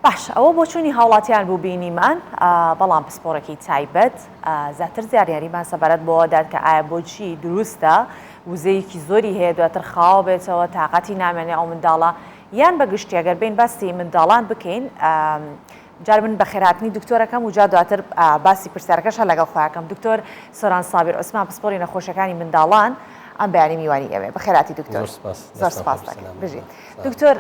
باشە ئەوە بۆچوونی هاوڵاتیان بوو بینیمان، بەڵام پسپۆڕێکی تایبەت زیاتر زیانیاریمان سەبارەت بەوە دات کە ئایا بۆچی دروستە وزەیەکی زۆری هەیە دواتر خاو بێتەوە تاقەتی نامێنێ ئەو منداڵە یان بە گشتی ئەگەر بین باسی منداڵان بکەین جار من بەخێرهاتنی دکتۆرەکەم و جا دواتر باسی پرسیارەکەش هەر لەگەڵ خۆیاکەم دکتۆر سۆران سابیر عوسمان پسپۆری نەخۆشیەکانی منداڵان ئەم بەیانی میوانی ئێمەیە بەخێرهاتی دکتۆر زۆر سپاس دەکەم بژیت دکتۆر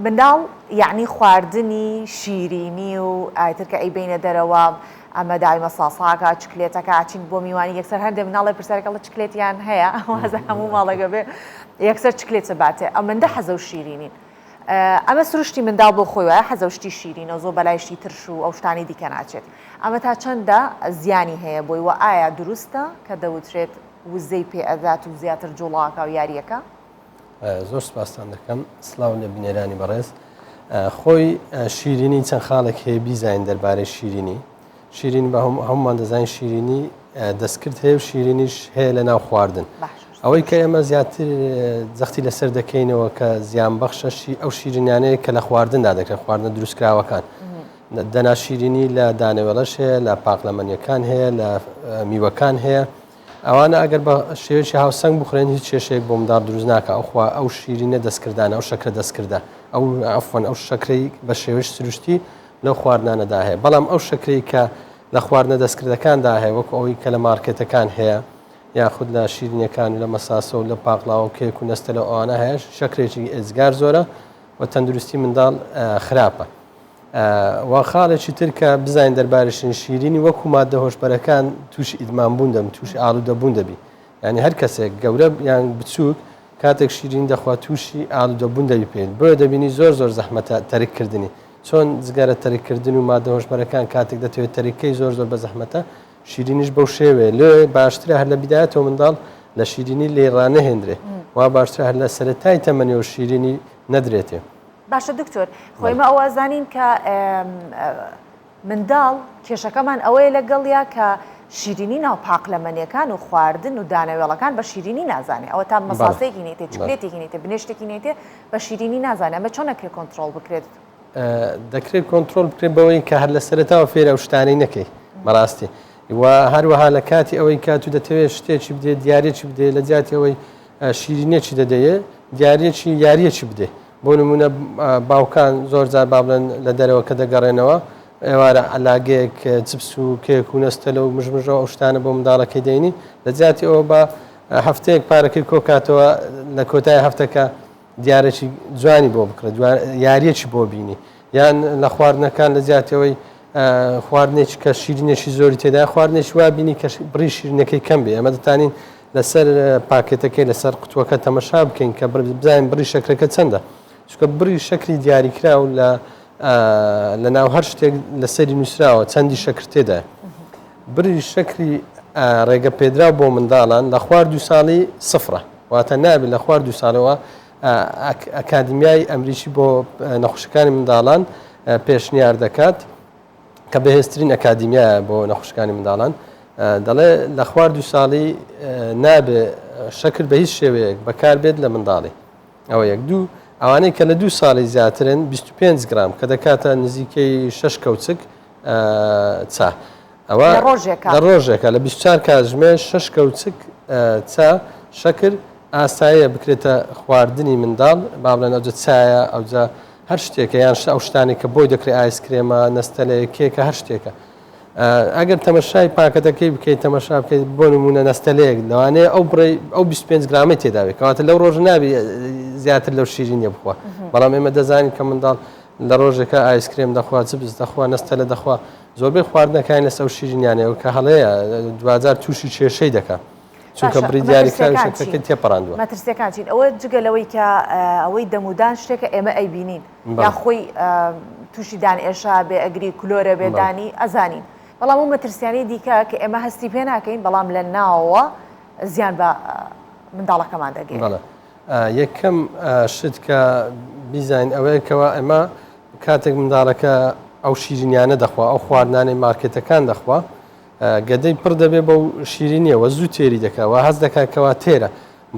منداڵ یعنی خواردنی شیرینی و ئایتر کە ئەیبەینە دەرەوە ئەمە دایمە ساساکە چکلێتەکە ئەچین بۆ میوانی یەکسەر هەندێک مناڵێ پرسیارەکە ئەڵێ چکلێتیان هەیە وازە هەموو ماڵێکە بێ یەکسەر چکلێت باتێ ئەمەندە حەزە و شیرینین ئەمە سروشتی منداڵ بۆ خۆی وایە حەزەو شتی شیرینە و زۆر بەلای شتی ترش و ئەو شتانەی دیکە ناچێت ئەمە تا چەندە زیانی هەیە بۆی وە ئایا دروستە کە دەوترێت وزەی پێ ئەدات و زیاتر جوڵاکا و یاریەکا؟ زۆر سپاستان دەکەم سلااو لە بینەرانی بەڕێز خۆی شیرینی چەند خاڵێک هەیە بیزانین دەربارەی شیرینی شیرین بە هەمومان دەزانین شیرینی دەستکرد هەیە و شیرینیش هەیە لە ناو خواردن ئەوەی کە ئێمە زیاتر جەختی لەسەر دەکەینەوە کە زیان بەخشەشی ئەو شیرینانەیە کە لە خواردندا دەکرێت خواردنە دروستکراوەکان دەنا شیرینی لە دانەوێڵەش هەیە لە پاقلەمەنیەکان هەیە لە میوەکان هەیە ئەوانە ئەگەر بە شێوەیەکی هاوسەنگ بخورێن هیچ کێشەیەک بۆ منداڵ دروست ناکە ئەو خوا ئەو شیرینە دەستکردانە ئەو شەکرە دەستکردە ئەو عفوەن ئەو شەکرەی بە شێوەی سروشتی لەو خواردنانەدا هەیە بەڵام ئەو شەکرەی کە لە خواردنە دەستکردەکاندا هەیە وەکو ئەوەی کە لە مارکێتەکان هەیە یاخود لە شیرینیەکان و لە مەساسە و لە پاقلاوە و کێک و نەستەلە و ئەوانە هەیە شەکرێکی ئێجگار زۆرە و تەندروستی منداڵ خراپە و خاڵێکی تر کە بزانین دەربارەشین شیرینی وەکو مادە هۆشبەرەکان تووشی ئیدمان بوون دەبن تووشی ئالوودە بوون دەبی یعنی هەر کەسێک گەورە یان بچووک کاتێک شیرین دەخوا تووشی ئالوودە بوون دەبی پێ بۆیە دەبینی زۆر زۆر زەحمەتە تەرککردنی چۆن جگەرە تەرککردن و مادە هۆشبەرەکان کاتێک دەتەوێت تەرککەی زۆر زۆر بە زەحمەتە شیرینیش بەو شێوەیە لێ باشترە هەر لە بیدایەتەوە منداڵ لە شیرینی لێ ڕانەهێندرێ وا باشترە هەر لە سەرەتای تەمەنیەوە شیرینی نەدرێتێ. باشە دکتۆر خۆ ئێمە ئەوە ئەزانین کە منداڵ کێشەکەمان ئەوەیە لەگەڵیا کە شیرینی ناو پاقلەمەنیەکان و خواردن و دانەوێڵەکان بە شیرینی نازانێ ئەوە تا مەساسەیەکی نیتێ چکلێتێکی نیتێ بنێشتێکی نیتێ بە شیرینی نازانێ ئەمە چۆن ئەکرێ کۆنتڕۆڵ بکرێت؟ دەکرێت کۆنترۆل بکرێت بەوەی کە هەر لە سەرەتاوە فێرە ئەو شتانەی نەکەی بەڕاستی و هەروەها لە کاتی ئەوەی کە تو دەتەوێت شتێکی بدێ دیارێکی بدێ لە جیاتی ئەوەی شیرینێکی دەدەیە دیارێکی یاریەکی بدێ بۆ نمونە باوکان زۆر جار با بڵێن لە دەرەوە کە دەگەڕێنەوە ئێوارە عەلاگەیەک چپس و کێک و نەستەلە و مژمژە ئەو شتانە بۆ منداڵەکەی دەینی لە جیاتی ئەوە بە هەفتەیەک پارەکەی کۆکاتەوە لە کۆتای هەفتەکە دیارێکی جوانی بۆ بکڕێت یاریەکی بۆ بینی یان لە خواردنەکان لە جیاتەوەی خواردنێکی کە شیرینێکی زۆری تێدا خواردنێکی وا بینی کە بڕی شیرینەکەی کەم بێ ئەمە دەتانین لەسەر پاکێتەکەی لەسەر قوتوەکە تەمەشا بکەین کە بزانین بڕی شەکرەکە چەندە چونکە بڕی شەکری دیاریکراو لە لە ناو هەر شتێک لەسەری نووسراوە چەندی شەکر تێدا بڕی شەکری ڕێگە پێدراو بۆ منداڵان لە خوار دو ساڵی سفرە واتە نابێت لە خوار دو ساڵەوە ئەکادمیای ئەمریکی بۆ نەخۆشەکانی منداڵان پێشنیار دەکات کە بەهێزترین ئەکادیمیایە بۆ نەخۆشەکانی منداڵان دەڵێ لە خوار دو ساڵی نابێ شەکر بە هیچ شێوەیەک بەکار بێت لە منداڵی ئەوە یەک دوو ئەوانەی کە لە دوو ساڵی زیاترن 25 گرام کە دەکاتە نزیکەی شش کەوچک چا ئەوە لە ڕۆژێکا لە ڕۆژێکا لە 24 کاتژمێر شش کەوچک چا شەکر ئاساییە بکرێتە خواردنی منداڵ با بڵێن ئەوجە چایە ئەوجە هەر شتێکە یان ئەو شتانێک کە بۆی دەکرێت ئایس کرێمە نەستەلەیە کێکە هەر شتێکە ئەگەر تەمەشای پاکەتەکەی بکەیت تەمەشا بکەیت بۆ نمونە نەستەلەیەک لەوانەیە ئەو بڕی ئەو 25 گرامەی تێداوێت کەواتە لەو ڕۆژ نابی زیاتر لەو شیرینیە بخوا بەڵام ئێمە دەزانین کە منداڵ لە ڕۆژێکا ئایسکرێم دەخوا، چپس دەخوا، نەستەلە دەخوا، زۆربەی خواردنەکانی لەسەر ئەو شیرینیانەیە کە هەڵەیە دواجار تووشی کێشەی دەکا چونکە باشە بڕی دیاریکراوی مەترسیەکان شەکرەکەی چین؟ تێپەڕاندووە. مەترسیەکان چین؟ ئەوە جگە لەوەی کە ئەوەی دەمودان شتێکە ئێمە ئەیبینین یا بەڵێ. خۆی تووشی دان ئێشە بێ ئەگری کلۆرە بێ بەڵێ. دانی ئەزانین بەڵام ئەو مەترسیانەی دیکە کە ئێمە هەستی پێ ناکەین بەڵام لە ناوەوە زیان بە منداڵەکەمان دەگەیەنێ. بەڵێ. یەکەم شت کە بیزانین ئەوەیە کەوا ئێمە کاتێک منداڵەکە ئەو شیرینیانە دەخوا ئەو خواردنانەی مارکێتەکان دەخوا گەدەی پڕ دەبێ بەو شیرینیەوە زوو تێری دەکا و هەست دەکات کەوا تێرە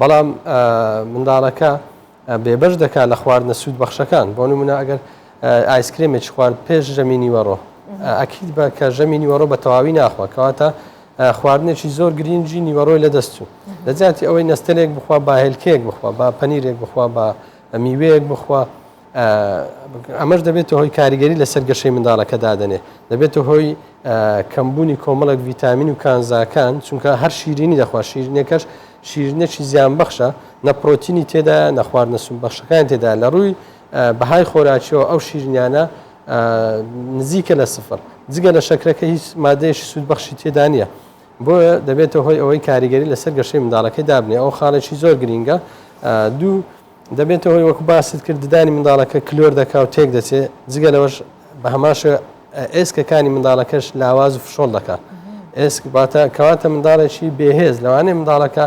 بەڵام منداڵەکە بێبەش دەکات لە خواردنە سوود بەخشەکان بۆ نمونە ئەگەر ئایسکرێمێکی خوارد پێش ژەمی نیوەڕۆ ئەکید بە کە ژەمی نیوەڕۆ بە تەواوی ناخوا کەواتە خواردنێکی زۆر گرینگی نیوەڕۆی لەدەست چوو لە جیاتی ئەوەی نەستەلێک بخوا با هێلکەیەک بخوا با پەنیرێک بخوا با میوەیەک بخوا ئەمەش دەبێتە هۆی کاریگەری لەسەر گەشەی منداڵەکە دادەنێ دەبێتە هۆی کەمبوونی کۆمەڵێک ڤیتامین و کانزاکان چونکە هەر شیرینی دەخوا شیرینەکەش شیرینێکی زیان بەخشە نە پرۆتینی تێدا نە خواردنە سوودبەخشەکان تێدا لە ڕووی بەهای خۆراکیەوە ئەو شیرینیانە نزیکە لە سفر جگە لە شەکرەکە هیچ مادەیەکی سوودبەخشی تێدا نییە بۆیە دەبێتە هۆی ئەوەی کاریگەری لەسەر گەشەی منداڵەکەی دابنێ ئەو خاڵێکی زۆر گرینگە دوو دەبێتە هۆی وەکو باست کرد ددانی منداڵەکە کلۆر دەکا و تێک دەچێ جگە لەوەش بە هەمان شێوە ئێسکەکانی منداڵەکەش لاواز و فشۆڵ دەکا ئێسک واتە کەواتە منداڵێکی بێهێز لەوانەیە منداڵەکە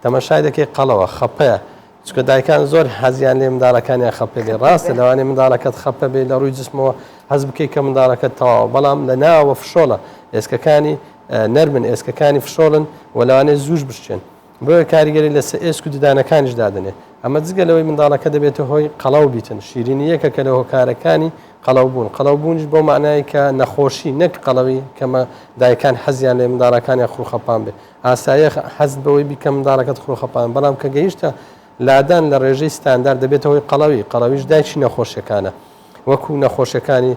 تەمەشای دەکەی قەڵەوە خەپەیە چونکە دایکان زۆر حەزیان لێ منداڵەکانیان خەپە بێ ڕاستە لەوانەیە منداڵەکەت خەپە بێ لە ڕووی جسمەوە حەز بکەیت کە منداڵەکەت تەواوە بەڵام لە ناوە فشۆڵە ئێسکەکانی نەرمن ئێسکەکانی فشۆڵن و لەوانەیە زووش بشکێن بۆیە کاریگەری لەسەر ئێسک و ددانەکانیش دادەنێ ئەمە جگە لەوەی منداڵەکە دەبێتە هۆی قەڵەو بیتن شیرینی یەکەکە لە هۆکارەکانی قەڵەو بوون قەڵەو بوونیش بەو مانای کە نەخۆشی نەک قەڵەوی کەمە دایکان حەزیان لێ منداڵەکانیان خڕوخەپان بێ ئاساییە حەزت بەوەی بی کە منداڵەکەت خڕوخەپان بەڵام کە گەیشتە لادان لە ڕێژەی ستاندار دەبێتە هۆی قەڵەوی قەڵەویش دایکی نەخۆشیەکانە وەکو نەخۆشیەکانی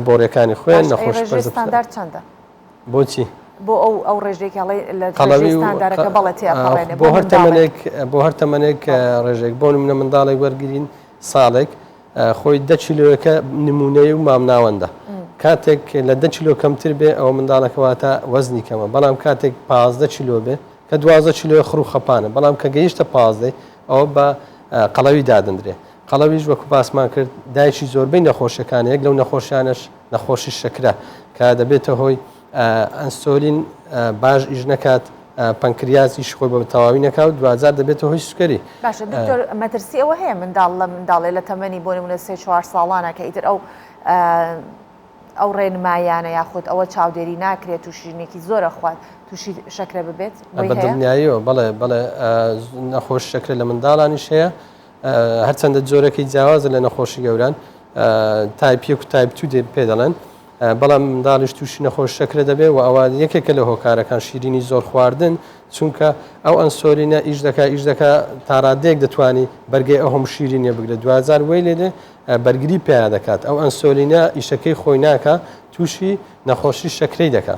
بۆڕیەکانی خوێن باش ئەی نەخۆشی ڕێژەی پەرزە ستاندارد چەندە؟ بۆچی؟ بۆ ئەو ئەو ڕێژەی کە ئەڵێی لە ڕێژەی قەڵەوی و ستاندارەکە بەڵێ تێئەپەڕێنێ بۆ بۆ هەر منداڵێک تەمەنێک بۆ هەر تەمەنێک بەڵێ. ڕێژەیەک بۆ نمونە منداڵێک وەرگرین ساڵێک خۆی دە کیلۆیەکە نمونەی و مامناوەندە کاتێک لە دە کیلۆ کەمتر بێ ئەوە منداڵەکە واتە وەزنی کەمە بەڵام کاتێک 15 کیلۆ بێ کە 12 کیلۆ خڕ و خەپانە بەڵام کە گەیشتە پازدەی ئەوە بە قەڵەوی دادەندرێ قەڵەویش وەکو باسمان کرد دایکی زۆربەی نەخۆشیەکان یەک لەو نەخۆشیانەش نەخۆشی شەکرە کە دەبێتە هۆی ئەنسۆلین باش ئیش نەکات پەنکریاس ئیشی خۆی بە تەواوی نەکا و دواجار دەبێتە هۆی سوکەری. باشە دکتۆر مەترسی ئەوە هەیە منداڵ لە منداڵێ لە تەمەنی بۆ نمونە سێ چوار ساڵانە کە ئیتر ئەو ئەو ڕێنمایانە یاخود ئەوە چاودێری ناکرێت تووشی ژنێکی زۆرە خوات تووشی شەکرە ببێت بۆی بە هەیە؟ دڵنیاییەوە بەڵێ بەڵێ نەخۆش شەکرە لە منداڵانیش هەیە هەرچەندە جۆرەکەی جیاوازە لە نەخۆشی گەوران تایپ یەک و تایپ two پێ دەڵێن بەڵام منداڵیش تووشی نەخۆش شەکرە دەبێت و ئەوە یەکێکە لە هۆکارەکان شیرینی زۆر خواردن چونکە ئەو ئەنسۆلینە ئیش دەکا ئیش دەکا تاڕادەیەک دەتوانی بەرگەی ئەو هەموو شیرینیە بگرێت دواجار وەی لێ دێ بەرگری پیا دەکات ئەو ئەنسۆلینە ئیشەکەی خۆی ناکا تووشی نەخۆشی شەکرەی دەکا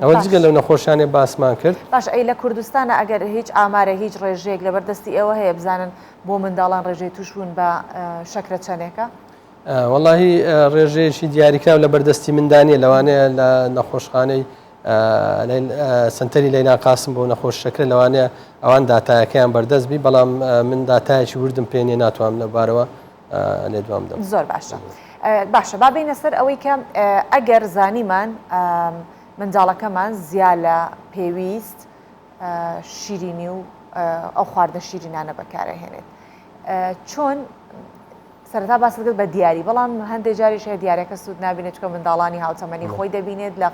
ئەوە جگە لەو نەخۆشیانەی باسمان کرد. باش ئەی لە کوردستانە ئەگەر هیچ ئامارێک هیچ ڕێژەیەک لەبەر دەستی ئێوە هەیە بزانن بۆ منداڵان ڕێژەی تووشبوون بە شەکرە چەندێکە؟ وەڵاهی ڕێژەیەکی دیاریکراو لە بەردەستی مندا نییە لەوانەیە لە نەخۆشخانەی سنتەری لەیلا قاسم بۆ نەخۆش شەکرە لەوانەیە ئەوان داتایەکەیان بەردەست بی بەڵام من داتایەکی وردم پێ نییە ناتوانم لەبارەوە لێدوان بدەم. زۆر باشە باشە با بینە سەر ئەوەی کە ئەگەر زانیمان منداڵەکەمان زیا لە پێویست شیرینی و ئەو خواردنە شیرینانە بەکارەهێنێت چۆن سەرەتا باست کرد بە دیاری، بەڵام هەندێ جاریش هەیە دیارەکە سوود نابینێت چونکە منداڵانی هاوتەمەنی خۆی دەبینێت لە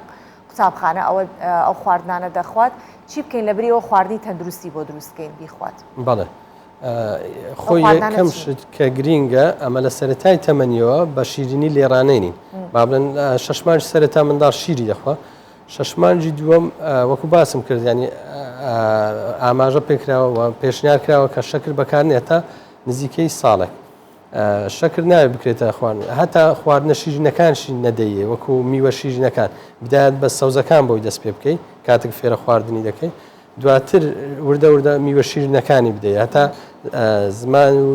قوتابخانە ئەوە ئەو خواردنانە دەخوات، چی بکەین لەبری ئەوە خواردنی تەندروستی بۆ دروست بکەین بیخوات؟ بەڵێ خۆی یەکەم شت کە گرینگە ئەمە لە سەرەتای تەمەنیەوە بە شیرینی لێڕانەینین با بڵێن شەش مانگ سەرەتا منداڵ شیری دەخوا شەش مانگی دووەم وەکو باسم کرد ینی ئاماژە پێکراوە و پێشنیار کراوە کە شەکر بەکار نێتە نزیکەی ساڵێک شەکر نابێت بکرێتە خواردن هەتا خواردنە شیرینەکانشی نەدەیێ وەکو میوە شیرینەکان بدایەت بە سەوزەکان بۆی دەست پێ بکەی کاتێک فێرە خواردنی دەکەی دواتر وردە وردە میوە شیرینەکانی بدەیت هەتا زمان و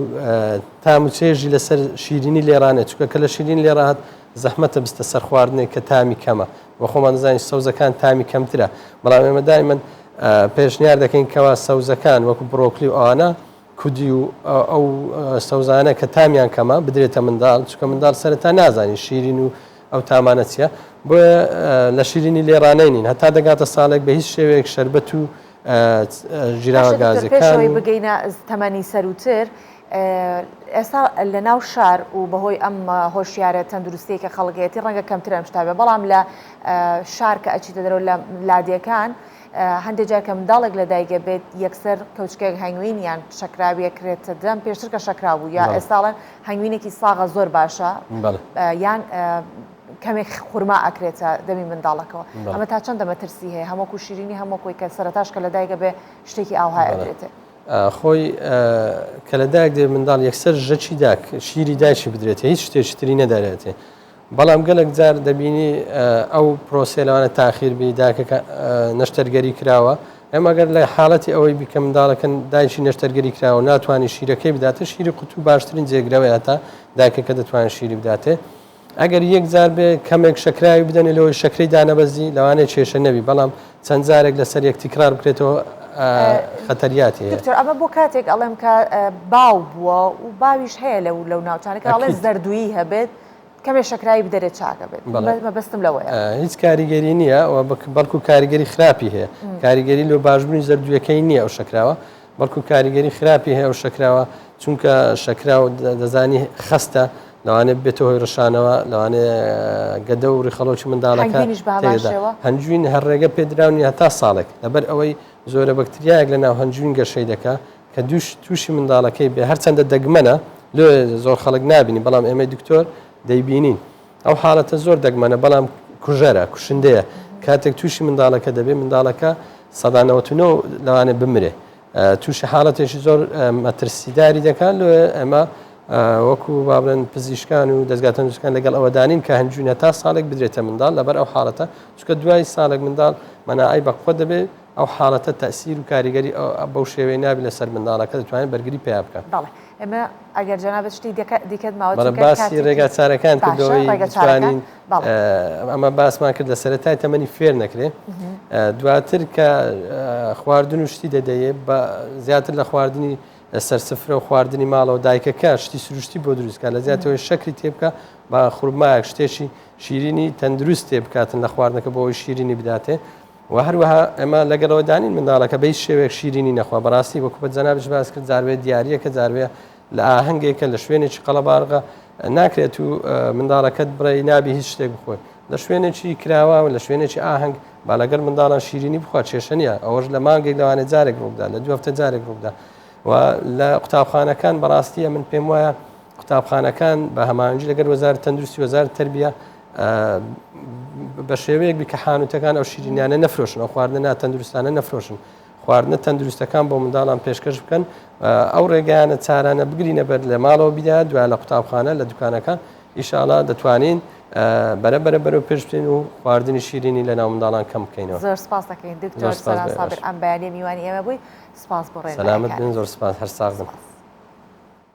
تام و چێژی لەسەر شیرینی لێرانێت چونکە کە لە شیرین لێڕات زەحمەتە بستە سەر خواردنێک کە تامی کەمە وە خۆمان دەزانین سەوزەکان تامی کەمترە بەڵام ئێمە دایمەن پێشنیار دەکەین کەوا سەوزەکان وەکو بڕۆکلی و ئەوانە کودی و ئەو سەوزانە کە تامیان کەمە بدرێتە منداڵ چونکە منداڵ سەرەتا نازانی شیرین و ئەو تامانە چییە بۆیە لە شیرینی لێڕانەینین هەتا دەگاتە ساڵێک بە هیچ شێوەیەک شەربەت و ژیراوە گازەکان پێشەوەی بگەینە تەمەنی سەروتر. ئێستا لە ناو شار و بەهۆی ئەم هۆشیارە تەندروستیەی کە خەڵک هەیەتی ڕەنگە کەمتر ئەم شتە بێ بەڵام لە شار کە ئەچیتە دەرەوە لە لادێکان هەندێک جار کە منداڵێک لە دایکە بێت یەکسەر کەوچکێک هەنگوین یان شەکراویە کرێتە دەم پێشتر کە شەکراو بوو یا ئێستاڵێن هەنگوینێکی ساغە زۆر باشە یان کەمێک خورما ئەکرێتە دەمی منداڵەکەوە ئەمە تا چەندە مەترسی هەیە هەموو شیرینی هەموو کۆی کە سەرتاش کە لە دایکە بێ شتێکی ئاوهای ئەدرێتێ. خۆی کە لە دایک دێ منداڵ یەکسەر ژەکی داک شیری دایکی بدرێتێ هیچ شتێکی تری نەدەرێتێ بەڵام گەلک جار دەبینی ئەو پرۆسێ لەوانە تاخیر بی داکەکە نەشتەرگەری کراوە ئەمە گەر لە حاڵەتی ئەوەی بیکە منداڵەکە دایکی نەشتەرگەری کراوە ناتوانانی شیرەکەی بداتە شیری قوتو باشترین جێگرەوەی هەتا دایکەکە دەتوانێت شیری بداتێ ئەگەر یەک جار بێ کەمێک شەکراوی بدەنێ لەوەی شەکرەی دانەبەزی لەوانەیە کێشە نەبی بەڵام چەند جارێک لەسەر یەک تیکرار بکرێتەوە خەتەریاتی هەیە. دکتۆر ئەمە بۆ کاتێک ئەڵێم کە باو بووە و باویش هەیە لەو لەو ناوچانە کە ئەڵێ زەردوویی هەبێت کەمێ شەکراوی بدەرێ چاکە بێت مەبەستم لەوەیە. هیچ کاریگەری نییە و بەڵکو کاریگەری خراپی هەیە کاریگەری لۆ باشبوونی زەردوویەکەی نییە ئەو شەکراوە بەڵکو کاریگەری خراپی هەیە ئەو شەکراوە چونکە شەکراو دەزانی خەستە لەوانەیە ببێتە هۆی ڕشانەوە لەوانەیە گەدە و ڕیخەڵۆکی منداڵەکە هەنجوین هەر ڕێگە پێدراو نیە هەتا ساڵێک لەبەر ئەوەی زۆرە بەکتریایەک لە ناو هەنجوین گەشەی دەکا کە دوش تووشی منداڵەکەی بێ هەرچەندە دەگمەنە لێ زۆر خەڵک نابینی بەڵام ئێمەی دکتۆر دەیبینین ئەو حاڵەتە زۆر دەگمەنە بەڵام کوژەرە، کوشندەیە، کاتێک تووشی منداڵەکە دەبێت منداڵەکە 99% لەوانەیە بمرێ تووشی حاڵەتێکی زۆر مەترسیداری دەکات لۆ ئێمە وەکو با بڵێن پزیشکان و دەزگا تەندروستەکان لەگەڵ ئەوەدانین کە هەنجوینە تا ساڵێک بدرێتە منداڵ لەبەر ئەو حاڵەتە چونکە دوای ساڵێک منداڵ مەناعەی بەقوەت دەبێت ئەو حاڵەتە تەسیر و کاریگەری بەو شێوەیە نابێت لەسەر منداڵەکە دەتوانێت بەرگری پیا بکات. بەڵێ ئێمە ئەگەر جەنابت شتی دیکەت ماوە بەڵێ باسی ڕێگا چارەکان کردەوەی بتوانین ئەمە باسمان کرد لە سەرەتای تەمەنی فێر نەکرێ دواتر کە خواردن و شتی دەدەیێ بە زیاتر لە خواردنی لەسەر سفرە و خواردنی ماڵەوە دایکەکە شتی سروشتی بۆ دروستکە لە زیاتەوەی شەکری تێبکە بە خورمایەک شتێکی شیرینی تەندروست تێ بکاتن لە خواردنەکە بۆ ئەوەی شیرینی بداتێ و هەروەها ئێمە لەگەڵەوە دانین منداڵەکە بە هیچ شێوەیەک شیرینی نەخوا بەڕاستی وەکو بە جەنابیش باس کرد جاروێ دیاریەکە جاروێ لە ئاهەنگێکە لە شوێنێکی قەڵەبارغە ناکرێت و منداڵەکەت بڵێ نابی هیچ شتێک بخۆی لە شوێنێکی کراوە و لە شوێنێکی ئاهەنگ با لەگەڵ منداڵان شیرینی بخوا کێشە نییە ئەوەش لە مانگێک لەوانێ جارێک ڕووبدا لە دوو هەفتە جارێک ڕووبدا و لە قوتابخانەکان بەڕاستیە من پێم وایە قوتابخانەکان بە هەماهەنگی لەگەر وەزارەت تەندروستی وەزارەت تەربیە بە شێوەیەک بی کە حانوتەکان ئەو شیرینیانە نەفرۆشن ئەو خواردنە ناتەندروستانە نەفرۆشن خواردنە تەندروستەکان بۆ منداڵان پێشکەش بکەن ئەو ڕێگایانە چارانە بگرینە بەر لە ماڵەوە بیدا دو لە قوتابخانە لە دوکانەکان ئیشاڵا دەتوانین بەرە بەرە بەرەو پێش بچین و خواردنی شیرینی لە ناو منداڵان کەم بکەینەوە. زۆر سپاس دەکەین دکتۆر سۆران سابر ئەم بەیانیە میوانی ئێمە بووی سپاس بۆ ڕێنماییەکانت. سەلامەت بن زۆر سپاس هەر ساغ بن. سپاس.